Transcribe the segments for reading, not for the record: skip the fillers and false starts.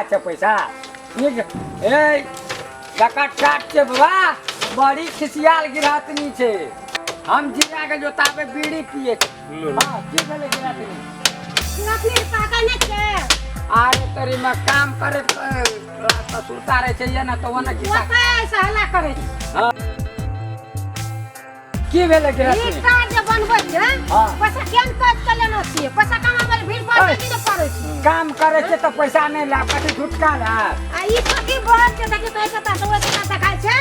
छै पैसा नीक। ए जकर टाट छै बाबा, बड़ी खिसियाल गिरहतनी छै। हम जिया के जो ताबे बीड़ी पिए छै। हाँ, की भेलै गिरहतनी? गिरहतनी पाका नहि छै। आरे तोरी में काम करे ससुरता रहे छै ये ना तो ओना खिसा। ओतय ऐसा हल्ला करै छै। हाँ। की भेलै गिरहतनी? ई तार जे बनबै छै, पैसा केहन काज के लेना छियै? पैसा कमाबै लए भीड़ भाड़ बेसी ने पड़ै छै। काम करे छै तऽ पैसा नहि लाभ, कथी झुटका लाभ? आ ई कथी बहन छै? देखी तऽ, एक कता से ओहि कता देखाइ छै।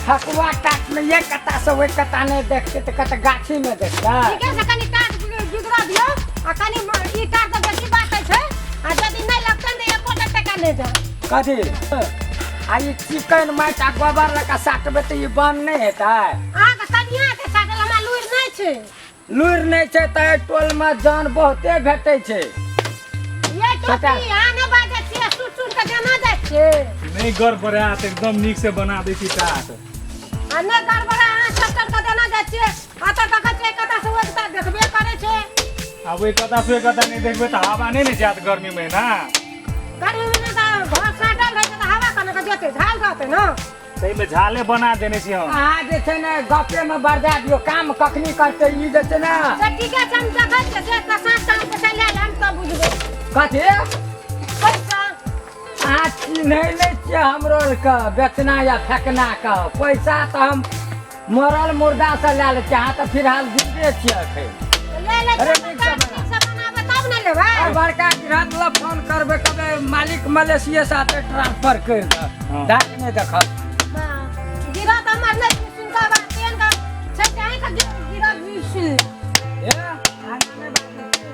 ठकुआ टाट में एक कता से ओहि कता नहि देखते तऽ कत गाछी में देखते? ठीके छै, कनि टाट बिगड़ा दियौ आ कनि ई टाट तऽ बेसी बात छै, आ यदि नहि लगतै तऽ एकोटा टका नहि देब। कथी? आ ई चिकन माटि आ गोबर लऽ कऽ साटबै तऽ ई बंद नहि हेतै? अहाँके कनिया के साटल, हमरा लुरि नहि छै। लुरि नहि छै तऽ एहि टोलमे जान बहुते भेटै छै। ये टोपी सटा। अहाँ नहि बाजै छियै, सुट सुट के जाना जाइ छियै। नहि गड़बड़ायत, एकदम नीक से बना दै छी टाट। आ नहि गड़बड़ा, अहाँ सब तर के देना जाइ छियै। आ तऽ देखै छियै, कतऽ से ओहि कतऽ देखबे करै छै। आब ओहि कता से ओहि कता नहि देखबै तऽ हवा नहि ने जायत गर्मी महिना? गर्मी महिना तऽ घर साटल रहै छै तऽ हवा कने के जेतै? झाल रहतै ने। ताहिमे झाले बना देने छी हम। अहाँ जे छै ने गपे मे बरदा दियौ, काम कखनी करतै ई जे छै ने। से ठीके छै, हम देखै छियै से तऽ साँझ ताम पैसा लए लेब तब बुझबै। कथी? पैसा। अहाँ चिन्है नहि छियै हमरो आरके बेचना या फेकना के। पैसा तऽ हम मरल मुर्दा से लए लै छियै, अहाँ तऽ फिलहाल जिन्दे छियै एखन। ले ले। अरे नीक नीक से बना। से बनाबै तब ने लेबै। आ बड़का गिरहत लग फोन करबै, कबे मालिक मलेशिया से आते ट्रांसफर कर दे। डाक नहि देखत। गिरह तऽ हमर नहि सुनता बात, तेहन का छै चाहे के गिरह सुन ले। ए, आगाँ नहि बाजै छी।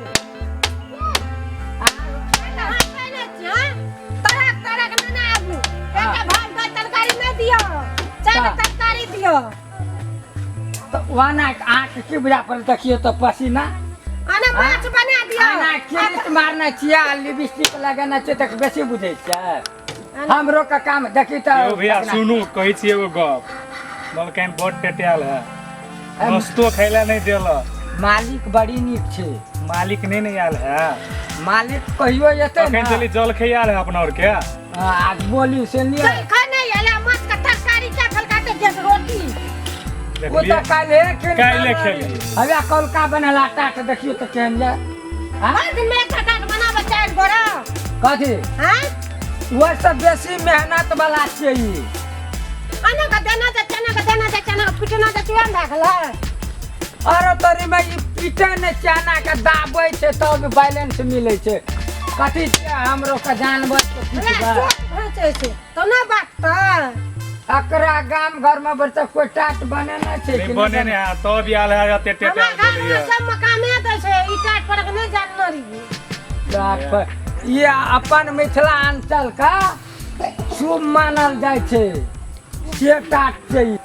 तरक तरक नहि आबू, एकटा भात दालि तरकारी नहि दियौ, चारि तरकारी दियौ। तऽ ओना अहाँके की बुझा पड़ल? देखियौ तऽ पसीना। आने माछ बना दियौ। आना किरीट मारने छियै आ लिपस्टिक लगेने छियै तऽ बेसी बुझै छियै? हमरो के काम देखी तऽ। यौ भैया, सुनू, कहै छी एगो गप, मलकाइन बड टेटायल है, नाश्तो खाय नहि देलक। मालिक बड़ी नीक छै। मालिक नहि ने आयल है। मालिक कहियो एतै अखन ने। चली जलखै आयल है अपना आर के। आ बोली से लिअ। जलखै नहि एलै, माछ के तरकारी क्या खलकाते गैस रोटी। ओ देखलियै? तऽ काल्हे खेल। काल्हे खेलियै। हवे कौलका बनल टाट देखियौ तऽ केहन यऽ। आँ? हर दिन में एकटा टाट बनाबै चारि गोरा। कथी? आँय? ओहिसँ बेसी मेहनत वाला छियै ई। अना के देना छै, चना के देना छै, चना के पिटना छै, चूड़ा भए गेलै। अरे तोरी में ई पीटे ने, चना के दाबै छै तब बैलेंस मिलै छै। कथी छियै हमरो के जानवर के हमरा पिटबै? चोट पहुँचै छै तऽ नहि बाटतै। एकरा गाम घर में बड़ कोइ टाट बनेने छै नहि कि बने ने है तब आयल है एते हमरा टेटायल गाममे बोलैया। सब मकामे दै छै, ई टाट पर के नहि जानने रहियै। टाट पर ई अपन मिथिलांचल का शुभ मानल जाइ छै से टाट छै ई।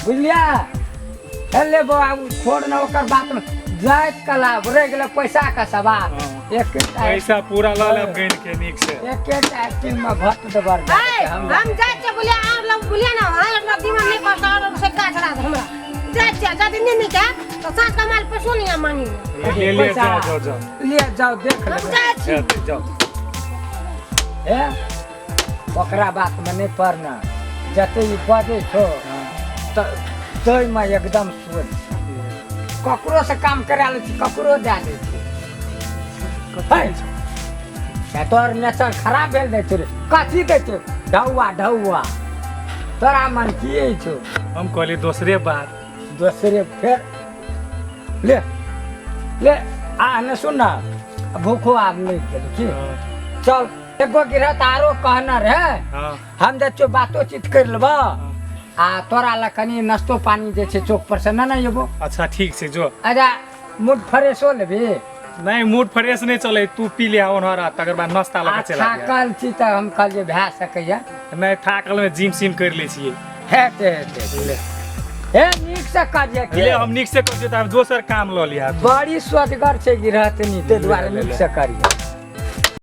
बुझलियै? हेले बौआ, ओ छोड़ ने ओकर बात में जाइत कला रहि गेलै पैसा के सवाल। एकेटा पैसा पूरा लऽ लेब गैन के नीक से। एकेटा एक्टिंग में भट्ट देबर। ऐ, हम जाइ छियै बुलिया आर लग, बुलिया ने आर लग दिमाग नहि करता और से गाछ रात हमरा जाइ छियै, यदि नहि नीक हैत तऽ साँझ के माल पैसो नहि मांगी। ले ले। पैसा। जाओ जाओ जाओ। ले जाओ, देख हम लेबै। जाइ छी। हेतै, जाओ। हे, ओकरा बातमे नहि पड़ना, जते ई बजै छौ तऽ ताहिमे एकदम सोच। ककरो से काम करा लै छी, ककरो दए दै छी। है, से तोहर नेचर खराब भेल दै छौ रे। कथी दै छौ? ढौआ ढौआ तोरा मन की छौ? हम कहली दोसरे बात। दोसरे फेर ले ले। आ ने सुन ना, भूखो आब लागि गेल की। चल, एगो गिरहत आरो कहना रहे। हम जे छियौ बातोचीत करि लेबऽ आ तोरा लए कनि नाश्तो पानी जे छै चौक पर से ने ने एबो। अच्छा, ठीक छै, जो। अच्छा, मूड फ्रेशो लेबही? नहि, मूड फ्रेश नहि चले, तू पी ले ओनहर आ तकर बाद नाश्ता लऽ आ के चला आबिहे। थाकल छी तऽ हम कहलियै भए सकैया। नहि, थाकल में जिम सिम कर लै छियै। हेतै हेतै। ले। हे, नीक से करियै की। ले, हम नीक से कर छियै तऽ आब दोसर काम लऽ लिहा तू। बड़ी सोचगर छै गिरहतनी, ताहि दुआरे ले, ले। नीक से करियै।